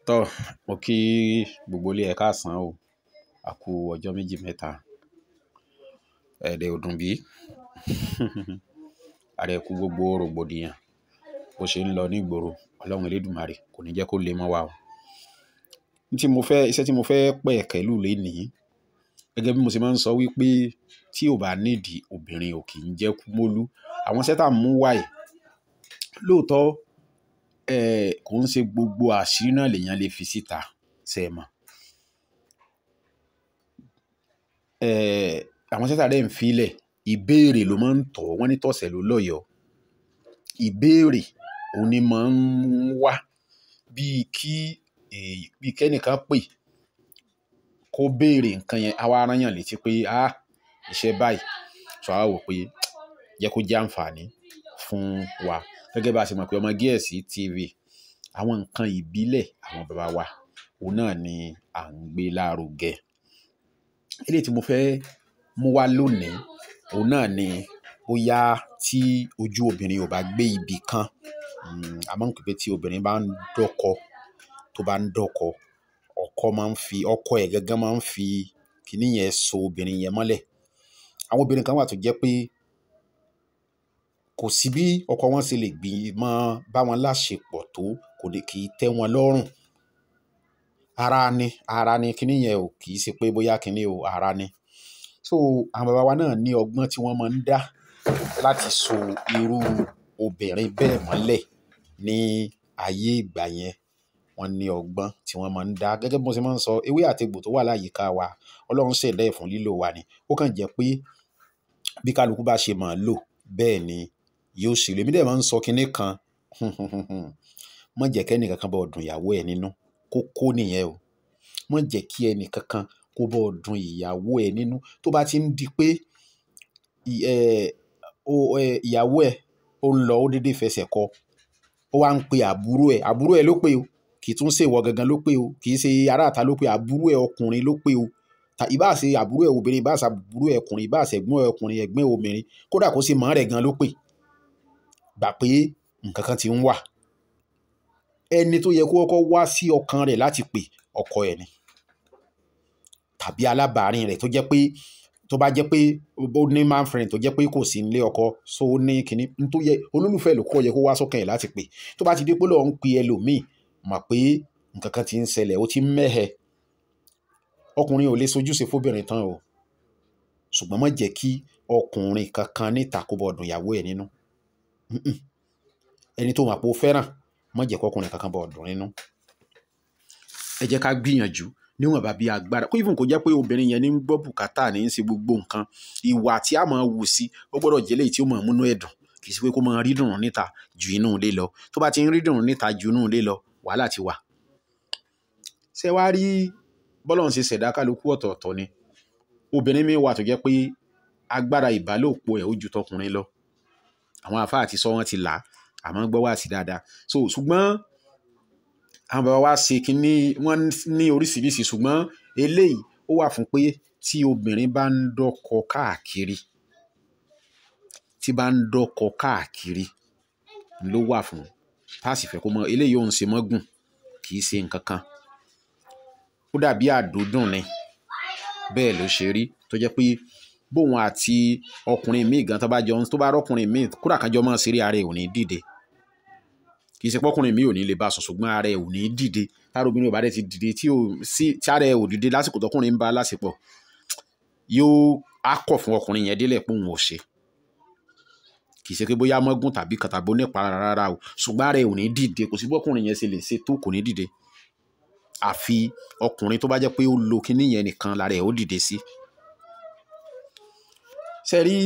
Tọ́, mo kí gbogbo ilé ẹ káàsán o. A kú ọjọ́ méjì mẹ́ta. Ẹ̀dẹ̀ ò dùn bí. Ààrẹ kú gbogbo rògbòdìyàn bó ṣe ń lọ ní ìgboro. Ọlọ́run Elédùmarè kò ní jẹ́ kó le mọ́ wa o. Ní tí mo fẹ́, iṣẹ́ tí mo fẹ́ pẹ̀kẹ́lù lénìí, gẹ́gẹ́ bí mo ṣe máa ń sọ wípé tí ò bá nídìí obìnrin ò kí ń jẹ́ kúmólú. Àwọn iṣẹ́ tá ń mú wá yìí, lóòótọ́, kò ń ṣe gbogbo àṣírí náà lèèyàn lè fi síta, ṣé ẹ mọ̀. Àwọn iṣẹ́ tá dẹ̀ ń fi lẹ̀, ìbéèrè ló máa ń tọ̀, wọ́n ní tọ̀sẹ̀ ló lọ́yọ̀ọ́. Ìbéèrè òun ní máa ń wá bí kí, bí kí ẹnìkan pè kó béèrè nǹkan yẹn, a wá rán yàn létí pé, "á, iṣẹ́ báyìí." So a wò pé jẹ́ kó jẹ́ àǹfààní fún wa. Gẹ́gẹ́ bí a ṣe mọ̀ pé ọmọ Gẹ̀ẹ́sì TV, àwọn nǹkan ìbílẹ̀ àwọn bàbá wa, òun náà ni à ń gbé lárugẹ. Eléyìí tí mo fẹ́ mú wá lónìí, òun náà ni bóyá tí ojú obìnrin ò bá gbé ibi kan, a máa ń pè pé tí obìnrin bá ń dọ́kọ, tó bá ń dọ́kọ, ọkọ máa ń fi, ọkọ ẹ̀ gangan máa ń fi kíní yẹn so obìnrin yẹn mọ́lẹ̀. Àwọn obìnrin kan wà tó jẹ́ pé kò sí bí ọkọ wọn ṣe lè gbìmọ̀ bá wọn láṣepọ̀ tó kò lè kí tẹ́ wọn lọ́rùn. Ara ni kíní yẹn ò kì í ṣe pé bóyá kíní o, ara ni. So àwọn bàbá wa náà ní ọgbọ́n tí wọ́n máa ń dá láti so irú obìnrin bẹ́ẹ̀ mọ́lẹ̀ ní ayé ìgbà yẹn. Wọ́n ní ọgbọ́n tí wọ́n máa ń dá. Gẹ́gẹ́ bí mo ṣe máa ń sọ, ewé àti egbò tó wà láyìíká wa, Ọlọ́run ṣẹ̀dá ẹ̀ fún lílò wa ni. Ó kàn jẹ́ pé bí kálukú bá ṣe máa lò, bẹ́ẹ̀ ni yóò ṣe lò. Èmi dẹ̀ máa ń sọ kíní kan, má jẹ́ kí ẹnì kankan bá ọ dùn ìyàwó ẹ nínú. Kókó nìyẹn o. Má jẹ́ kí ẹnì kankan kó bá ọ dùn ìyàwó ẹ nínú. Tó bá ti ń di pé, ìyàwó ẹ ó ń lọ, ó dédé fẹsẹ̀ kọ, ó wá ń pe àbúrò ẹ̀, àbúrò ẹ̀ ló pé o. Kì í tún ṣe ìwọ gangan ló pé o. Kì í ṣe ará ìta ló pé, àbúrò ẹ̀ ọkùnrin ló pé o. Ìbá ṣe àbúrò ẹ̀ obìnrin, ìbá ṣe àbúrò ẹ̀ ọkùnrin, ìbá ṣe ẹ̀gbọ́n ẹ̀ ọkùnrin, ẹ̀gbọ́n ẹ̀ obìnrin, kódà kó ṣe màmá rẹ̀ gan ló pé. Gbà pé nǹkan kan ti ń wà. Ẹni tó yẹ kó kọ́kọ́ wá sí ọkàn rẹ̀ láti pè ọkọ ẹ̀ ni. Tàbí alábàárìn rẹ̀ tó jẹ́ pé, tó bá jẹ́ pé ó ní man friend tó jẹ́ pé kò sí nílé ọkọ, so ó ní kíní, n tó yẹ, olólùfẹ́ ló kọ́ yẹ kó wá sọ́kàn ẹ̀ láti pè. Tó bá ti dé pé lọ́ ń pe ẹlòmíì, mọ̀ pé nǹkan kan ti ń ṣẹlẹ̀, ó ti ń mẹ́hẹ. Ọkùnrin ò lè sojúṣe fóbìnrin tán o. Ṣùgbọ́n má jẹ́ kí ọkùnrin kankan níta kó bá ọ dùn ìyàwó ẹ nínú. Ẹni tó mọ̀ pé ó fẹ́ràn, má jẹ́ kí ọkùnrin kankan bá ọ dùn nínú. Ẹ jẹ́ ká gbìyànjú níwọ̀nba bí agbára. Kó even kó jẹ́ pé obìnrin yẹn ní ń gbọ́ bùkátà ní ń ṣe gbogbo nǹkan. Ìwà tí a máa wù sí, ó gbọdọ̀ jẹ́ eléyìí tí ó máa mú inú ẹ̀ dùn. Kì í ṣe pé kó máa rí dùn níta ju inú ilé lọ. Tó bá ti ń rí dùn níta ju inú ilé lọ, wàhálà ti wà. Ṣé wàá rí bọ́lọ́run ṣe ṣẹ̀dá kálukú ọ̀tọ̀ọ̀tọ̀ ni? Obìnrin mìíràn wà tó jẹ́ pé agbára ìbálòpọ̀ ẹ̀ ó ju tọkùnrin lọ. Àwọn àfáà ti sọ wọ́n ti là, àmọ́ gbọ́ wá sí dáadáa. So ṣùgbọ́n àwọn bàbá wa ṣe kíní, wọ́n ní oríṣiríṣi, ṣùgbọ́n eléyìí ó wà fún pé tí obìnrin bá ń dọ́kọ káàkiri, tí bá ń dọ́kọ káàkiri ló wà fún. Tá sì fẹ́ kó mọ eléyìí ò ń ṣe mọ́gùn, kì í ṣe nǹkan kan. Ó dàbí àdúdùn ni. Bẹ́ẹ̀ ló ṣe rí tó jẹ́ pé bóun àti ọkùnrin míì gan tó bá jọ, tó bá rọ́kùnrin míì, kódà kan jọ máa ṣeré, ara ẹ̀ ò ní dìde. Kì í ṣe pé ọkùnrin míì ò ní lè bá sùn, ṣùgbọ́n ara ẹ̀ ò ní dìde. Tára obìnrin ò bá dẹ̀ ti dìde tí ò sí, tí ara ẹ̀ ò dìde lásìkò tọkùnrin ń bá láṣepọ̀, yóò á kọ̀ fún ọkùnrin yẹn délẹ̀ pé òun ò ṣe. Kì í ṣe pé bóyá mọ́gùn tàbí kan tàbí onípa rárá o. Ṣùgbọ́n ara ẹ̀ ò ní dìde. Kò sí bí ọkùnrin yẹn ṣe lè ṣe tó kò ní dìde. Àfi ọkùnrin tó bá jẹ́ pé ó lo kíní yẹn nìkan lára ẹ̀ ó dìde sí. Ṣé rí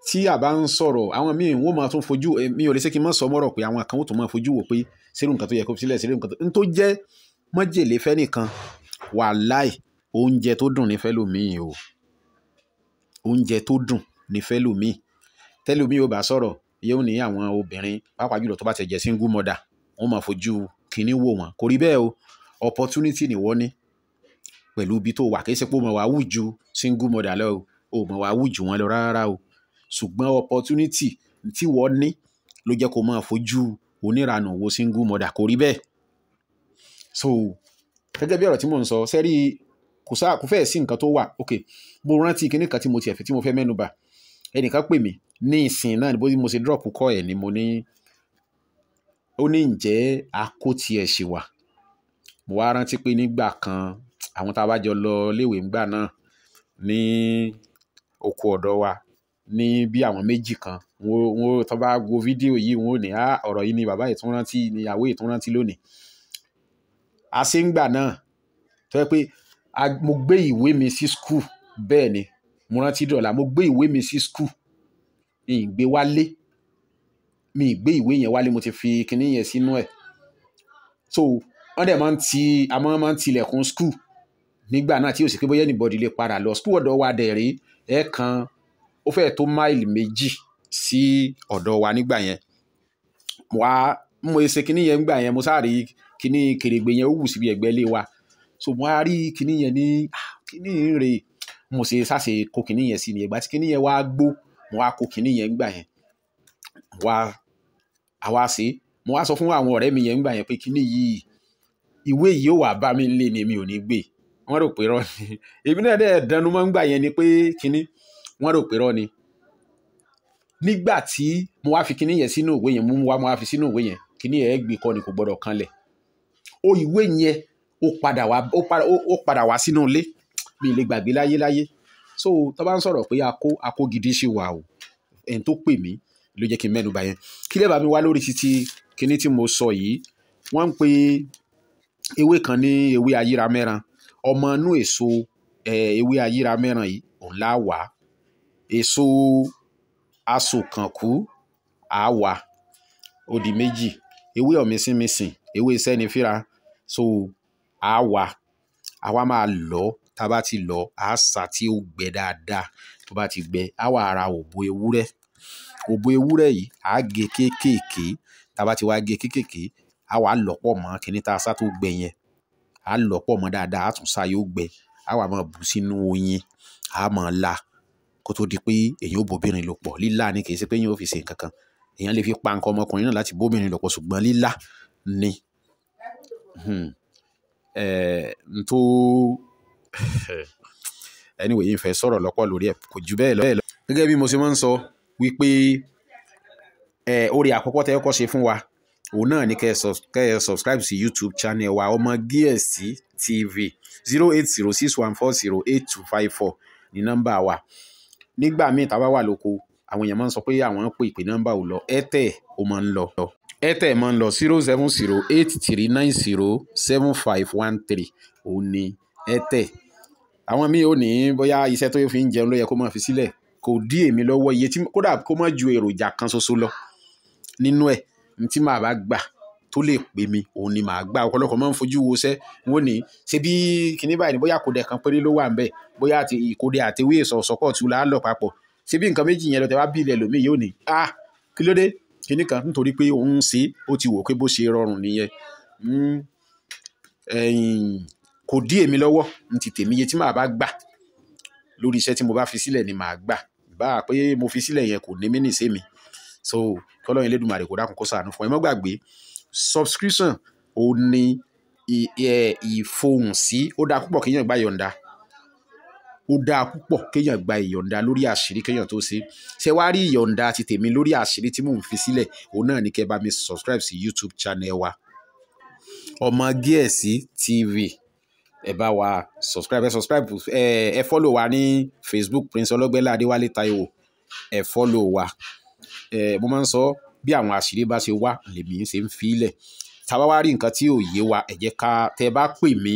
tí a bá ń sọ̀rọ̀, àwọn míì wọ́n máa tún fojú, mi ò lè ṣe kí n má sọ mọ́rọ̀ pé àwọn kan ó tún máa fojú wò pé ṣé irú nǹkan tó yẹ kó fi sílẹ̀, ṣé irú nǹkan tó, n tó jẹ́ májèlé fẹ́ nìkan, wàláì, oúnjẹ tó dùn ní fẹ́ lòmíì o. Oúnjẹ tó dùn ní fẹ́ lòmíì. Tẹ́lòmíì ò bá sọ̀rọ̀, yóò ní àwọn obìnrin, pàápàá jùlọ tó bá ti jẹ́ single mother, wọ́n máa fojú kíní wò wọ́n. Kò rí bẹ́ẹ̀ o. Opportunity ni wọ́n ní pẹ̀lú ibi tó wà. Kì í ṣe pé o mọ̀ wá wù ju single mother lọ o. O mọ̀ wá wù ju wọn lọ rárá o. Ṣùgbọ́n opportunity tí wọ́n ní ló jẹ́ kó máa fojú oníranù wo single mother. Kò rí bẹ́ẹ̀. So gẹ́gẹ́ bí ọ̀rọ̀ tí mò ń sọ, sẹ́rí kò fẹ́ẹ̀ sí nǹkan tó wà. Ok, mo rántí kinní kan tí mo tiẹ̀ fẹ́ tí mo fẹ́ mẹ́nu bà. Ẹnìkan pè mí ní ìsìn náà bó mo ṣe drop call ẹ̀ ni mo ní, ó ní ǹjẹ́ akó tiẹ̀ ṣì wà. Mo wá rántí pé nígbà kan àwọn tá a bá jọ lọ léèwé ńgbà náà ní oko ọ̀dọ̀ wa ní bí àwọn méjì kan, wọ́n tó bá wo fídíò yìí wọ́n ò ní, á ọ̀rọ̀ yìí ni bàbá yìí tún rántí, ni ìyàwó yìí tún rántí lónìí. A ṣe ń gbà náà tó jẹ́ pé mo gbé ìwé mi sí school, bẹ́ẹ̀ ni mo rántí dọ̀la, mo gbé ìwé mi sí school, mi ì gbé wálé, mi ì gbé ìwé yẹn wálé, mo ti fi kinní yẹn sínú ẹ̀. So wọ́n dẹ̀ máa ń ti, a máa ń tilẹ̀kùn school nígbà náà tí ò sì pé bóyá anybody lè padà lọ school. Ọ̀dọ̀ wa dẹ̀ rí ẹ̀ẹ̀kan, ó fẹ́ẹ̀ tó máìlì 2 sí ọ̀dọ̀ wa nígbà yẹn. Mo ṣe kinní yẹn nígbà yẹn, mo sáà rí kinní kèrègbè yẹn ó wù síbi ẹ̀gbẹ́ ilé wa. So mo wá rí kinní yẹn ní, kinní rè, mo ṣe sáṣe kó kinní yẹn sí ni. Ìgbà tí kinní yẹn wá gbó, mo wá kó kinní yẹn nígbà yẹn. Àwa ṣe, mo wá sọ fún àwọn ọ̀rẹ́ mi yẹn nígbà yẹn pé kinní yìí, ìwé yìí ó wà bá mi lé ni, mi ò ní gbé. Wọ́n rò pé rọ́ ni. Èmi náà dẹ̀ dẹnu mọ́ nígbà yẹn ni pé kinní, wọ́n rò pé rọ́ ni. Nígbà tí mo wá fi kinní yẹn sínú ìwé yẹn, mo wá fi sínú ìwé yẹn, kinní yẹn gbé kọ́ ni kò gbọdọ̀ kanlẹ̀. Ó ìwé yẹn ó padà wá sínú ilé, mi lè gbàgbé láyé láyé. So tó bá ń sọ̀rọ̀ pé akó gidi ṣì wà o, ẹni tó pè mí ló jẹ́ kí n mẹ́nu bà yẹn. Kí lè bá mi wá lórí títí kinní tí mo sọ yìí, wọ́n ń pe ewé kan ní ewé ayíramẹ́ran. Ọmọ inú èso ewé ayíramẹ́ran yìí òun lá wà. Èso asòkànkú á wà, ó di méjì. Ewé ọ̀mísínmisìn, ewé sẹ́nifíra, so á wà. Àwa máa lọ̀, tá a bá ti lọ̀, á sá tí ó gbẹ dáadáa. Tó bá ti gbẹ, á wà ra òbò ewúrẹ́. Òbò ewúrẹ́ yìí á gé kéékèèké. Tá a bá ti wá gé kéékèèké, á wà lọ̀ pọ̀ mọ́ kinní tá a sá tó gbẹ yẹn. Á lọ̀ pọ̀ mọ́ dáadáa, á tún sá yóò gbẹ. Á wà máa bù sínú oyin, á máa la kó tó di pé èèyàn ó bóbìnrin lò pọ̀. Lílá ni, kì í ṣe pé èèyàn ó fi ṣe nǹkan kan. Èèyàn lè fi pa nǹkan ọmọkùnrin náà láti bóbìnrin lò pọ̀, ṣùgbọ́n lílá ni. N tó anyway, yìí ń fẹ́ sọ̀rọ̀ lọ́pọ̀ lórí ẹ̀, kò ju bẹ́ẹ̀ lọ. Gẹ́gẹ́ bí mo ṣe máa ń sọ wípé oore àkọ́kọ́ tẹ́ kọ́kọ́ ṣe fún wa, òun náà ni kẹ́ ẹ subscribe sí YouTube channel wa, Ọmọ Gíẹ̀sì TV. 08061408254 ní nọ́mbà wa. Nígbà míì tá a bá wà lóko, àwọn èèyàn máa ń sọ pé àwọn ń pè pé nọ́mbà ò lọ. Airtel ó máa ń lọ. Airtel máa ń lọ 07083907513, òun ni Airtel. Àwọn míì ò ní bóyá iṣẹ́ tó fi ń jẹun ló yẹ kó máa fi sílẹ̀. Kò dí èmi lọ́wọ́ iye tí kódà kó má ju èròjà kan ṣoṣo lọ nínú ẹ̀. Ní tí màá bá gbà tó lè pè mí, òun ni màá gbà. Ọ̀pọ̀lọpọ̀ máa ń fojú wo iṣẹ́, wọ́n ní ṣe bí kinní báyìí ni, bóyá kòdẹ̀ kan péré ló wà ńbẹ̀, bóyá àti ìkòdẹ̀ àti ewé ìsọ̀sọ́kọ̀ tú la lọ papọ̀. Ṣé bí nǹkan méjì yẹn lọ tẹ wá bí ilẹ̀ lòmíì yóò ní, ah kí ló dé kinní kan, nítorí pé òun ń ṣe, ó ti wò pé bó ṣe rọrùn nìyẹn. Kò dí èmi lọ́wọ́ ní ti tèmi, iye tí màá bá gbà lórí iṣẹ́ tí mo bá fi sílẹ̀ ni màá gbà. Bá a pé mo fi sílẹ̀ yẹn kò ní mí nìṣe mi. So k'Ọlọ́run Elédùmarè kó dákun kó ṣàánú fún ẹ. Má gbàgbé subscription ó ní ìfohùn sí. Ó dáa púpọ̀ kéèyàn gba ìyọ̀ǹda. Ó dáa púpọ̀ kéèyàn gba ìyọ̀ǹda lórí àṣírí kéèyàn tó ṣe. Ṣé wàá rí ìyọ̀ǹda ti tèmi lórí àṣírí tí mò ń fi sílẹ̀? Òun náà ni kẹ́ bá mi subscribe sí YouTube channel wa, Ọmọ Gíẹ̀sì TV. Ẹ bá wa subscribe, ẹ subscribe, ẹ follow wa ní Facebook, Prince Ọlọ́gbẹ́lá Adéwálé Táíwò. Ẹ follow wa. Mo máa ń sọ bí àwọn àṣírí bá ṣe wá lèmi ṣe ń fi lẹ̀. Tá bá wá rí nǹkan tí ò yé wa, ẹ jẹ́ ká tẹ́ bá pè mí,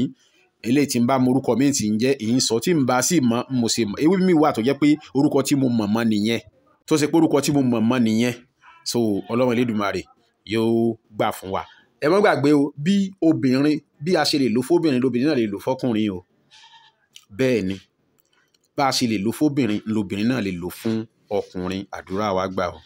eléyìí tí ń bá morúkọ mi tí ń jẹ́ ìyín sọ, tí ń bá sì mọ̀ mo ṣe mọ̀. Ewé mi wà tó jẹ́ pé orúkọ tí mo mọ̀ mọ́ nìyẹn, tó ṣe pé orúkọ tí mo mọ̀ mọ́ nìyẹn. So Ọlọ́run Elédùmarè yóò gbà fún wa. Ẹ má gbàgbé o, bí obìnrin, bí a ṣe lè lò fóbìnrin lobìnrin náà lè lò fọ́kùnrin o. Bẹ́ẹ̀ ni, bá a ṣe lè lò fóbìnrin lobìnrin náà lè lò fún ọkùnrin. Àdúrà wa gbà o.